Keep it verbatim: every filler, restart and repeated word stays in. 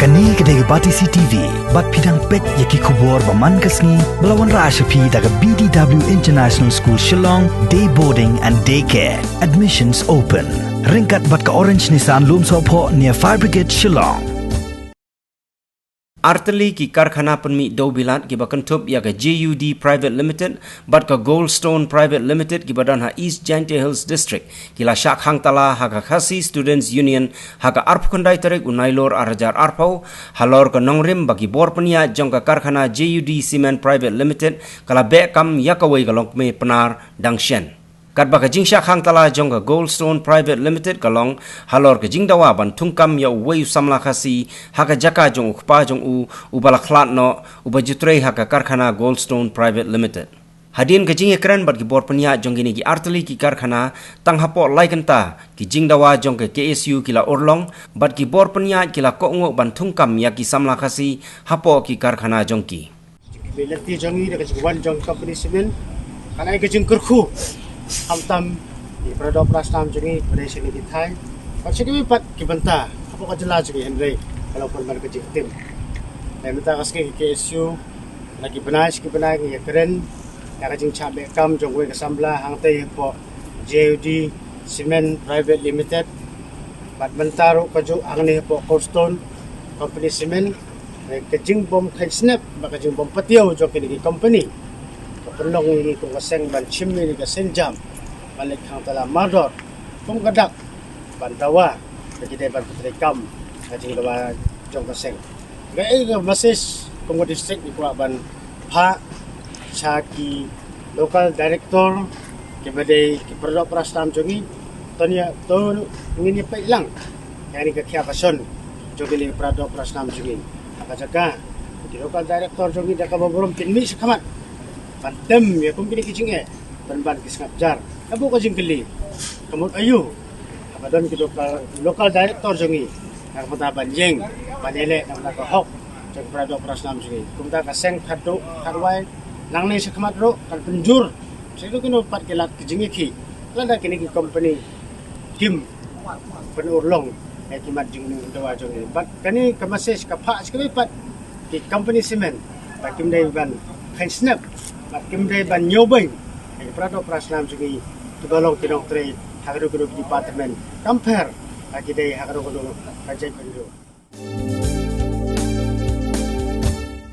Kane ka dei ka Batesi T V, bad phi dang peit ïa ki khubor ba man ka sngi, ba la wanrah sha phi da ka B D W International School Shillong, Day Boarding and Day Care. Admissions open. Ryngkat bad ka Orange Nissan Lumsohphoh near Fire Brigade Shillong. Artylli ki karkhana pynmih dewbilat kiba kynthup ïa ka J U D Private Limited bad ka Goldstone Private Limited kiba don ha East Jaintia Hills District, ki la shah khang tala ha ka Khasi Students Union ha ka arphew khyndai tarik u Nailur arhajar arphew, halor ka nongrim ba ki bor pynïaid jong ka karkhana J U D Cement Private Limited ka la beh kam ïa kawei ka longkmie Pnar dang shen. Katba ka jingshah khang tala jong ka Goldstone Private Limited ka long halor ka jingdawa ban thungkam ïa uwei u samla Khasi ha ka jaka jong u kpa jong u, uba la khlad noh, uba ju trei ha ka karkhana Goldstone Private Limited. Hadien ka jingïakren bad ki bor pynïaid jong kine ki artylli ki karkhana, tang hapoh lai kynta ki jingdawa jong ka K S U ki la urlong, bad ki bor pynïaid ki la kohnguh ban thungkam ïa ki samla Khasi hapoh ki karkhana jong ki. Ki lynti jong ngi da ka jingwan jong ka company cement, ka la ai ka jingkyrkhu khamtam ïa ki para doh para snam jong ngi ba dei sha kine ki thaiñ, bad sha kiwei pat ki bynta hapoh ka jylla jong ngi, hynrei ka long pynban ka jingtim. Te mynta ka sngi ka K S U, na ki bnai sha ki bnai ngi ïakren ïa ka jingshah beh kam jong uwei ka samla hangtei hapoh J U D Cement Private Limited, bad mynta ruh kajuh hangne hapoh Goldstone Company Cement. Ka jingbym kheiñ snep bad ka jingbym patiaw jong kine ki company ka pynlong ïa ngi kum ka seng ban shim ïa ka sienjam ban leit khang tala mardor kum ka dak ban dawa ba ki dei ban pyntreikam ka jingdawa jong ka seng. Ka ei ka message kum ka district ngi kwah ban phah sha ki local director kiba dei ki para doh para snam jong ngi, to ngin ïa, to ngin ïa peit lang ïa kane ka khia ka shon jong kine ki para doh para snam jong ngi. Ha ka jaka ki local director jong ngi da kaba burom kin mih shakhmat ban tem ïa kum kine ki jingeh, ban ban ki sngap jar. Ka buh ka jingkylli, ka mut aïu haba don ki local, local director jong ngi na ka bynta ban ïeng ban ïaleh na ka bynta ka hok jong ki para doh para snam jong ngi. Kumta ka seng khatduh khatwai nangne shakhmat ruh kan pynjur sha kino kino pat ki lad ki jingïakhih lada kine ki company kim pynurlong ïa ki mat jingdawa jong ngi. Bad kane ka message ka phah sha kiwei pat ki company cement ba kim dei ban kheiñ snep bad kim dei ban ñiewbeiñ ïa ki para doh para snam jong ngi kiba long ki nongtrei ha kano kano ki department, kam pher ba ki dei ha kano kano ka jaitbynriew.